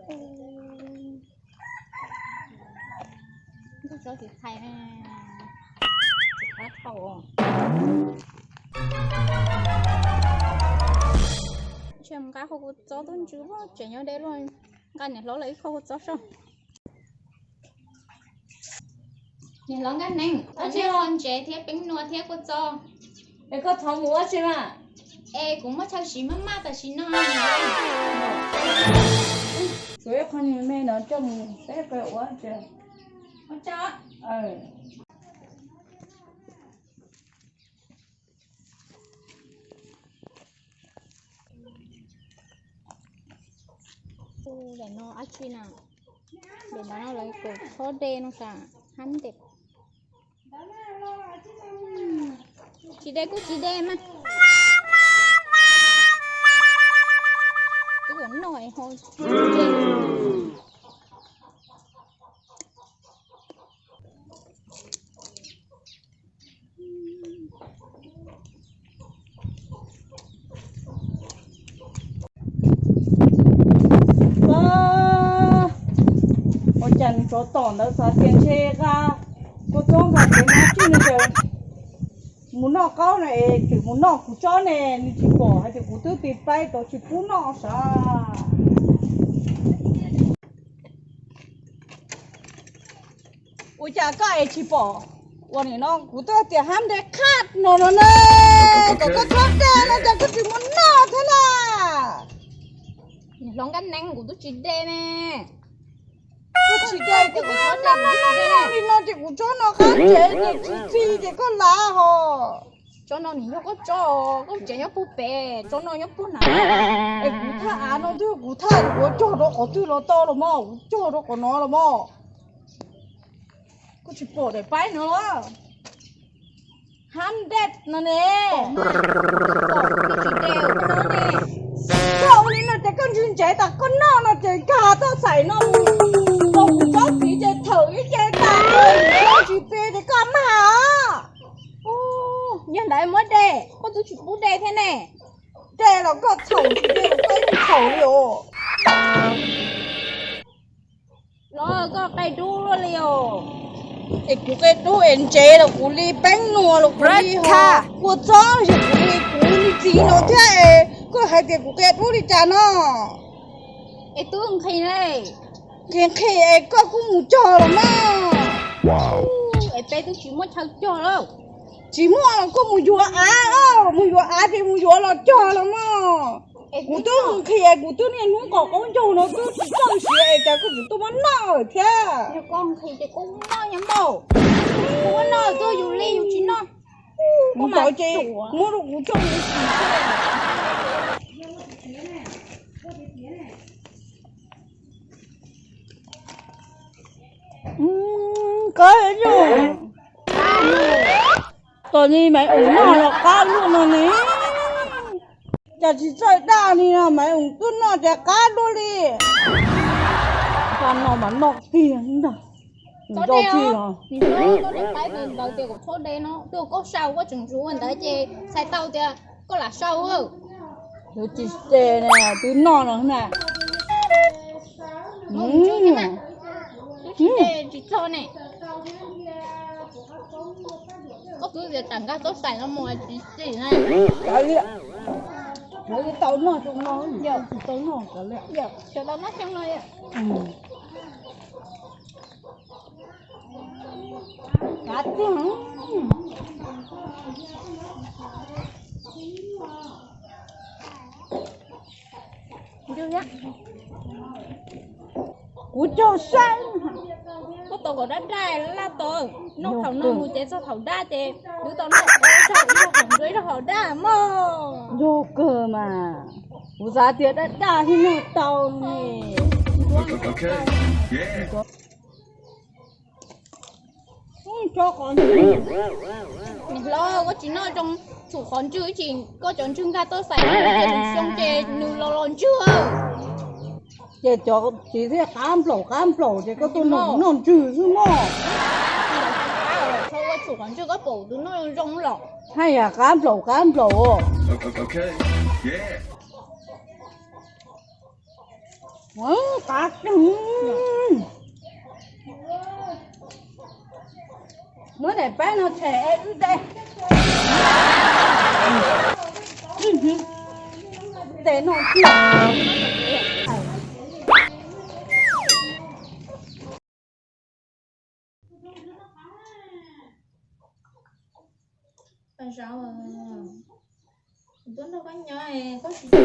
Ntuj tso tsis txhais ne, tsis qab tau. Ntshe mus nqa qhov kuv txob tuaj ntsws tseem nyob deb luaj, nqa niam hlob lawv ib qho kuv txob soj. Niam hlob Nkaj Neeb, koj ntsib qhov ntsev thiab peeb nua thiab kua txob. Es koj thov mus ua tsi na? Es kuv muaj chaw siv maj maj tam sim no. Tsuav ib qho me me no coj mus peb pab ua tsi. Daim no dab tsi na? Daim no lawv kom txhob de no tas, hab ntes. Tsis de kuj tsis de mas. Twb kom noj ho. Ua cas nws tsov tom ntawd xav tias ntshe nqa kua txob nqa kev no tsis nws ces mus noj qaub no es tseem mus noj kuv tsob ne, nws tsis pom hais tias kuv twb tis paib tau tsis pub noj sav. Ua cas koj es tsis pom? Ua nim no kuv twb tias hab ntes qhaj no no ne, kom koj txhob de no cas koj tsis muab noj thiab na. Niam hlob Nkaj Neeb, kuv twb tsis de ne. Koj tsis de ces kuv txhob noj li no ces kuv txhob noj qab tsev ces tsis txi ces koj lav hos. Tsob no nws yog koj tsob, koj tsev nyob puag pem, tsob no nyob puag na. Es kuv thaj av no twb kuv thaj, kuv cog rau qhov twg los tau los mog, kuv cog rau qhov no los mog. Koj tsis pom daim paib no los? Hab ntes no ne. Koj ua li no ces koj ntswg ntsev tas koj noj no ces nkag toj xaim no mus, los kuv tsob txiv ces thawm ib ce tas, tsis pe ces koj mag os. Yog ntawd muab de, koj twb tsis pub de thiab ne. De los koj txhaum tsis de los koj tsis txhaum li os. Los koj qia dub luaj li os. Es kuv qia dub es ntsev los kuv li, peeb nua los kuv li, ho kua txob los kuv li, kuv li txiv no thiab es koj hais tias kuv qia dub li cas no? Es twb nqhis ne. Nqhis nqhis es koj kuj mus cog los mas. Es peb twb tsis muaj chaw cog lawm. Tsis muaj los koj mus yuav av, mus yuav av ces mus yuav los cog los mas. Kuv twb nqhis es kuv twb niaj hnub kom qaub ncaug no twb tsis txawj siav es cas koj tseem tuaj muab noj thiab. Yog koj nqhis ces koj muab noj nyob npaum. Koj muab noj twb yus li yus tsis noj. Kuv tau ces muab rau kuv coj mus xyuas. Qab yog tos li Maiv Oom noj los qab luaj no ne. Cas tsis txawj daj li no, Maiv Oom twb noj ces qab luaj li. Nqa no mas noj tiag ntag. Ntau tsis os. Ntawd tias kuv txhob de no, twb koj sau koj tseem ntsuav ua ntawd ces txhais tau tias koj lam sau. Yuav tsis de ne, twb noj no na. Tsis txog ne. Koj twb tias tam nkag txoj xaim no mus tsis xim na. Kav liam. Lawv tau noj xyoo no, yog tsis tau noj kav liam. Sawv daws noj xyoo no. Kav tiag. Kuv cog saib. Koj tau kom daj daj laj tau, noj thaum no mus ces txog thaum daj ces twb tau noj ib zaug hom ntuav ib zaug hom daj mog. Yog kawg mas, kuv xav tias daj daj thiaj noj tau ne. Niam hlob, koj tsis noj zoo, tsum qhov ntswg tsis, koj cov ntswg nkag toj xaim no ces nws xyoo ces nws los los ntswg. Ces cov txiv thiaj qab nplaum qab nplaum ces koj tuaj noj noj ntswg xwb mog. Txhob ua tsum qhov ntswg, koj pom tus noj zoo los. Haj yam qab nplaum qab nplaum. Qab, muab daim pab no them es wb de. Tes no. Paj Zaub, kuv tuaj nrog koj nyob, koj tsis kam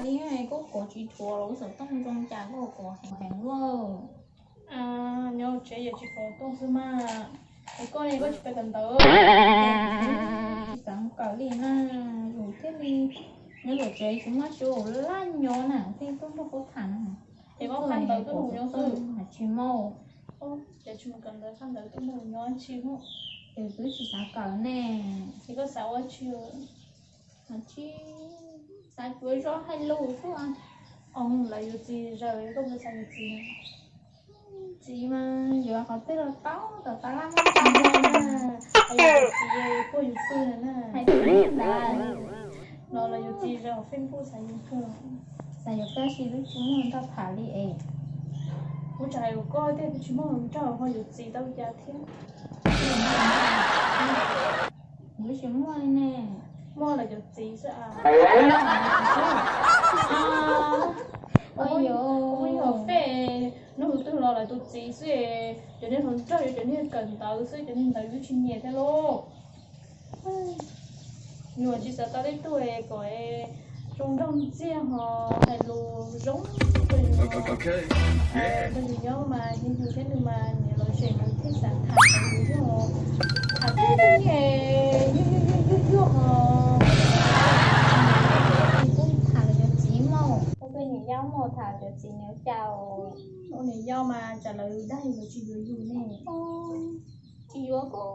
li, koj kov tsis dhuav los xov tooj zoo cas koj kov heev heev luaj. Nyob tsev yog tsis kov tooj xwb mas, es koj ne koj tsis pais kawm ntawv? Tsis xav kawm li na, yus thiaj li nyob lawm tsev tsis muaj tsuas laj nyob na, thiaj tuaj nrog koj tham na. Es koj phaj ntawv tuaj nrog kuv nyob xwb mas tsis muaj. Ces tsis mus kawm ntawv, phaj ntawv tuaj nrog kuv nyob tsis muaj. Es twb tsis xav kawm ne. Es koj xav ua tsi? Tsis xav cuav zog hais lus xwb. Os, lawv yuav txiv zaws koj puas xav yuav txiv? Txiv mas yuav qhov twg los tau, tom tab laj muaj txiv na. Yuav txiv puag yus pw na. Hais txiv ntawd los los yuav txiv zaws hauv Facebook xav yuav kawg. Xav yuav kawg sis twb tsis muaj nrog tham li es. Kuv tsis hais koj tiag, twb tsis muaj nrog ho yuav txiv tau cas thiab. Kuv tsis muaj li ne. Muaj los yuav txiv xwb. Ua yog fej, hnub twg los lawv tus txiv xwb, cov niag hluas nraug yuav cov niag kawm ntawv xwb, cov niag ntawd twb tsis nyiam thiab lauj. Yus tsis xav tau tej tug kom zoo nraug ntxiag ho hais lus zoo rau yus, rau yus nyob mas yus thiab nws mas niam los zem mas thiaj xav tham yus yog tham tej tug niag yuag yuag yuag yuag ho. Kuj tham los yuav txiv mog, kuj peb niam yau mog tham los yuav txiv niam cas. Ua niam yau mas tsam lawv dag yus lawv tsis yuav yus ne. Tsis yuav kuj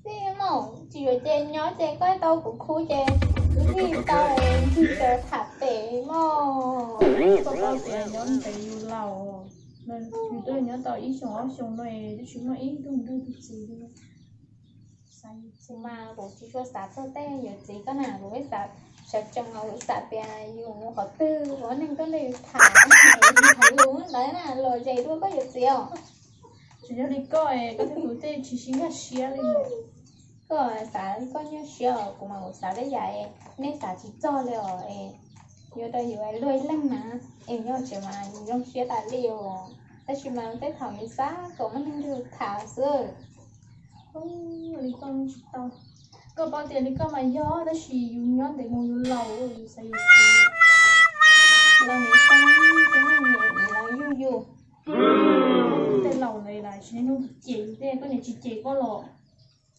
xij mog, tsis yuav ces nyob ces koj tau kuv khub ces kuv xij tau ntsig taws tham pem mog. Koj paub tias nyob ntev yus laus, yus twb nyob tau ib xyoos ob xyoos no twb tsis muaj ib tug nrog tus txiv li. Kuv mas kuv tsis tshua xav txog tej yuav txiv koj na, kuv xav, sawv tsees los kuv xav tias yus mus qhov twg ua neeg tuaj nrog yus tham, yus tham yus ntawd na los zem dua koj yuav txiv os. Tsis yog li koj, koj thiab kuv tej tsis sib nkag siab li. Koj xav koj nyuaj siab os, kuv mas kuv xav tej yam nej xav tsis txog li os. Yuav rau yus luag ib leeg na, es nyob tsev mas yus zoo siab tas li os. Tab sis mas tej thaum yus xav kom muaj neeg nrog yus tham xwb. Li koj tsis tau. Koj paub tias li koj mas yog, tab sis yus nyob ntev mus yus laus yus xav yus txiv. Laus ntev xeeb, tej neeg niam laus yug yus. Tej laus ntawd lam tsis niaj hnub cem yus tej, koj niam tsis cem koj los?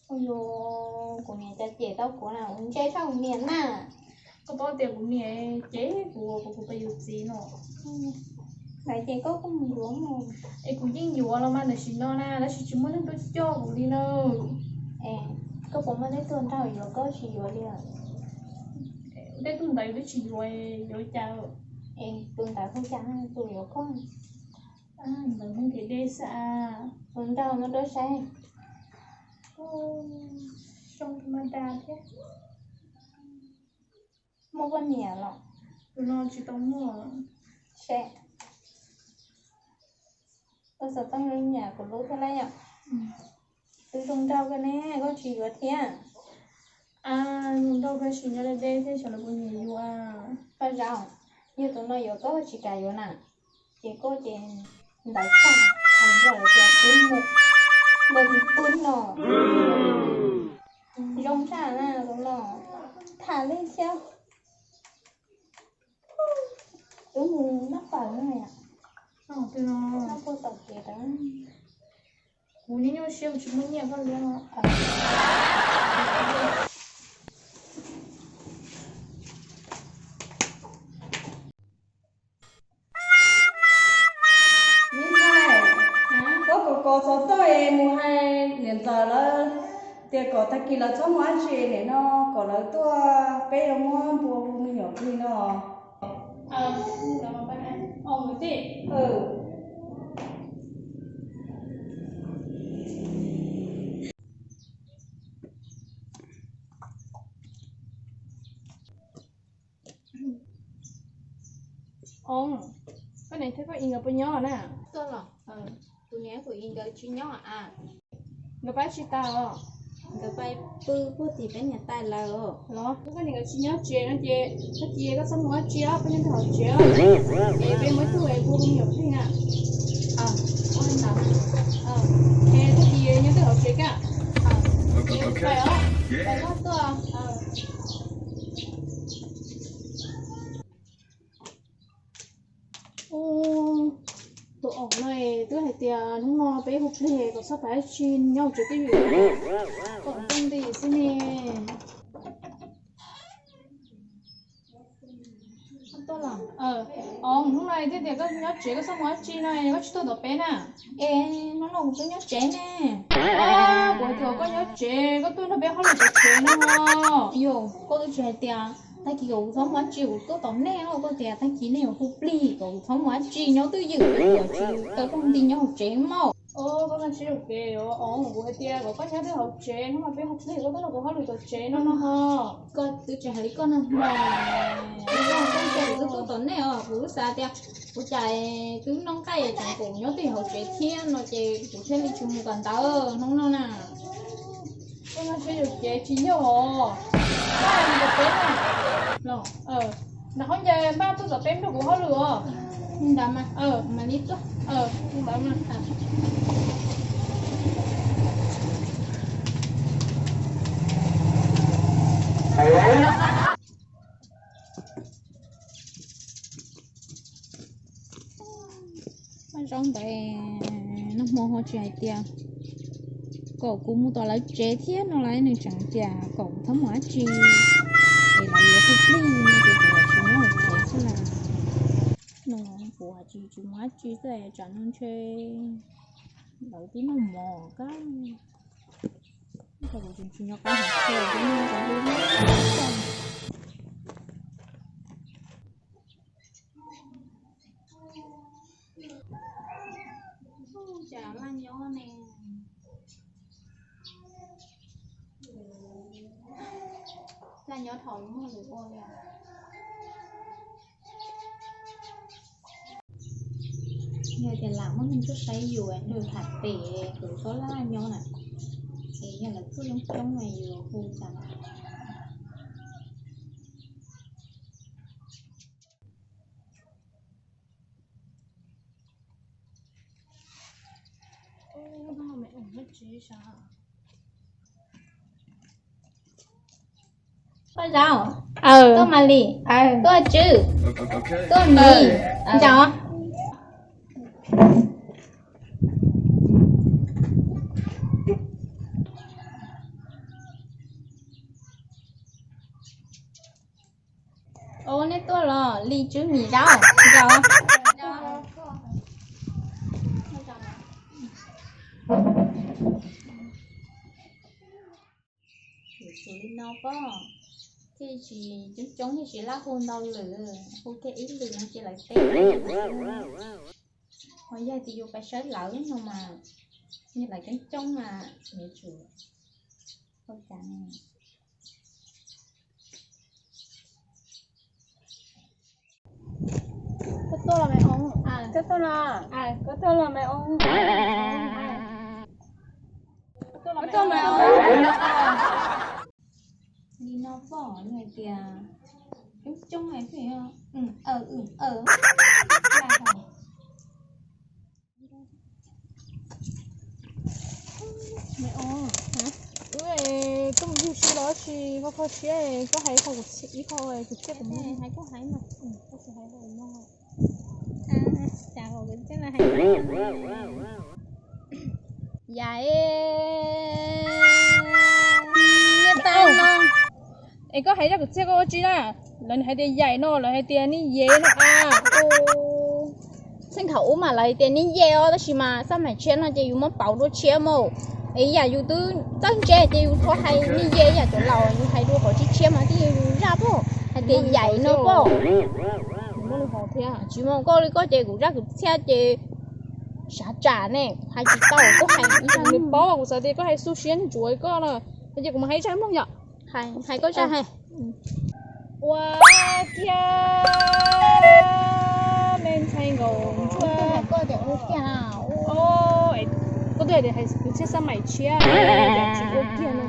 Ua yus, kuv niam cas cem tau kuv na, kuv ntse tshaj kuv niam na. Koj paub tias kuv niam cem kuv, kuv, kuv pab yuav txiv no. Lawv ces koj kuj mus yuav mus. Es kuv yeej yuav los mas tam sim no na, tab sis tsis muaj neeg tuaj coj kuv li na. Es koj puas muaj tej tug nrog yuav koj tsis yuav li? Tej tug ntawd twb tsis yuav, yuav cas? Es tus ntawd hu cas, tus yuav koj? Ntawd Hmoob Kev Dej xwb a. Tus nraug muab rau saib. Zoo mas da thiab. Muaj poj niam los? Tus no tsis tau muaj. Seb, ua xov tooj zoo nyiam kuv lub thiab lauj yom. Twb zoo nraug kawg ne, koj tsis yuav thiab? Zoo nraug tab sis nyob deb deb thiab xyov lawv puas nyiam yuav. Paj Zaub, yog tus no yuav koj tsis kam yuav na, ces koj ces ntawd tag, hais nrog lawv tias twb mus, npawg tus pw no. Zoo tshaj na tus no, tham li xyov. Twb mus noj fawm no yom. Noj puag tom kev ntawd. Kuv nyuaj nyuaj siab kuv tsis muaj nyiaj koj liab no. Koj kom kos xov tooj es mus hais niam ntxawm lawv tias kom tag kis lawv txhob mus dab tsi, nim no kom lawv tuaj peb yuav muab npua hu me nyuam plig no. Os, Koj niam thiab koj i nkawd puas nyob na? Tuaj los, kuv niam kuv i nkawd tsis nyob a. Nkawd pab tsis tas os? Nkawd pab pw puag tim peb niam tais lawm los. Koj niam nkawd tsis nyob tsev no ces tag kis koj txhob mus dab tsi os, koj nyob twj hauv tsev os. Es peb muab ib tug es kuv hu me nyuam plig na. Es tag kis nyob twj hauv tsev koj. Pais os, pais koj tuaj. Tus aum no twb hais tias hnub no peb hu plig kom txhob pais dab tsi, nyob hauv tsev twj ywm, kom rooj nti xwb ne. Os, hnub no twb tias koj nyob tsev koj txhob mus dab tsi no koj tsis tuaj tom peb na. Es hnub no kuv twb nyob tsev ne. Kuv hais tias koj nyob tsev koj tuaj nrog peb hauj lwm tom tsev no. Yog koj twb tsis hais tias tag kis kom kuv txhob mus dab tsi kuv tuaj tom nej no, koj tias tag kis nej yuav hu plig kom kuv txhob mus dab tsi nyob twj ywm, kuv tsis tau rooj nti nyob hauv tsev mog. Koj siab zoo kev os, kuv hais tias kom koj nyob twj hauv tsev, hnub no peb hu plig koj tuaj nrog kuv hauj lwm tom tsev no no ho. Koj twb tsis hais li koj nag hmo, koj txhob ntsia kuv twb tuaj tom nej os, kuv twb xav tias ua cas twb noj nqaij tseem kom nyob twj hauv tsev thiab no ces kuv thiaj li tsis mus kawm ntawv hnub no na. Koj siab zoo kev tsis yog os. Npaj mus tom peb na. Nram khaub ncaws npaj tuaj tom peb nrog kuv hauj lwm os. Ntawd mas, mam li tuaj. Ntawd mas. Paj zaub ntawd nag hmo ho tsis hais tias kom kuv mus tom lawv tsev thiab no lawm, nws tseem tias kom kuv txhob mus dab tsi, es lawv yuav hu plig no ces kuv tsis nyob hauv tsev xwb na. No kuv tsis tsis mus dab tsi xwb, tsam no ntshe lawv twb noj mov kab. Kuv tsis nyob qab hauv tsev, kuv nyob qab hauv tsev. Cas laj nyob ne, laj nyob thaum muaj lus ua li. Yog tias lam muaj neeg tuaj saib yus nws tham pem kuv txhob laj nyob na, es yog lawv tuaj coob coob mas yus hu cas. Koj zaum, tuaj Malis, tuaj Tswb, tuaj Miv, ncaus. Ua nej tuaj los Lis, Tswb, Miv, zaum, ncaus. Yuav tsum li no pob, thiaj tsis coob coob thiaj tsis laj hu ntau lwm, hu kiag ib lwm no ces lawv teb. Ho yog tias yus pais saib lawv no mas, yog lawv coob coob mas yuav tsum ua cas ne. Koj tuaj los me oo, koj tuaj los, koj tuaj los me oo. Koj tuaj me oo. Li no pom hais tias coob coob hais tias, me oo, wb tuaj mus yug si los tsis kho kho siab, koj hais ib qho kuv txhiaj, kuv txhiaj kuv muag, hais koj hais no, koj tsis hais kuv muag. Cas kuv txhiaj hais. Yam niag tau no. Es koj hais zaj kwv txhiaj koj ua tsi na? Lawv hais tias yaim no, lawv hais tias nej yev no a. Txheej thaum ub mas lawv hais tias nej yev os, tab sis mas xab maim tshiab no ces yus muab pauv dua tshiab mus. Es yam yus twb txawj ntse ces yus txhob hais nej yev, yam cov laus yus hais dua qhov tshiab tshiab mas twb yog yus zaj pog, hais tias yaim no pog. Tsis muaj koj li koj ces kuv zaj kwv txhiaj ces sav tsam ne, hais tsis tau koj hais ib zaj. Nws paub kuv xav tias koj hais xu siab ntsuav koj no, ces kuv mam hais ib zaj mloog yom. Hais koj zaj hais. Ua kiag me ntxhais nkaus Kuv tshiab xab maim tshiab, tsis ua kiag no.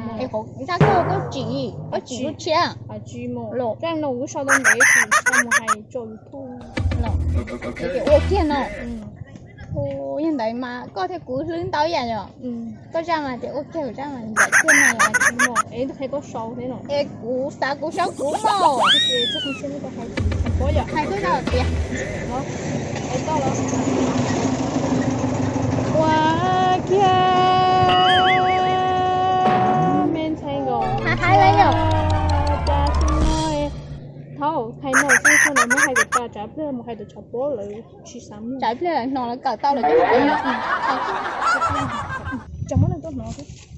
Ntsaj koj koj tsim, koj tsim lub tshiab. Tsis mus los, no kuv sau tau ntev tsis tau mus hais tso YouTube los. Ces ua kiag no. Ua yog ntawd mas koj thiab kuv hlwb ntau yam yom. Koj zaj mas tias ua kiag, kuv zaj mas ncaim kiag no. Tsis mus es qhia koj sau thiab no. Es kuv xav kuv sau kuv mog. Hais koj zaj tias, ua kiag me ntxhais nkaus. Hais hais li yom. Cas xwb no, thaum hais no xwb, thaum no muab hais kom tas, tsam pliag mus hais rau tshav pob lawv tsis xav mloog. Tsam pliag lawv hnov lawv kawm tau lawv cov. Tsis muab leej tuaj hnov xwb.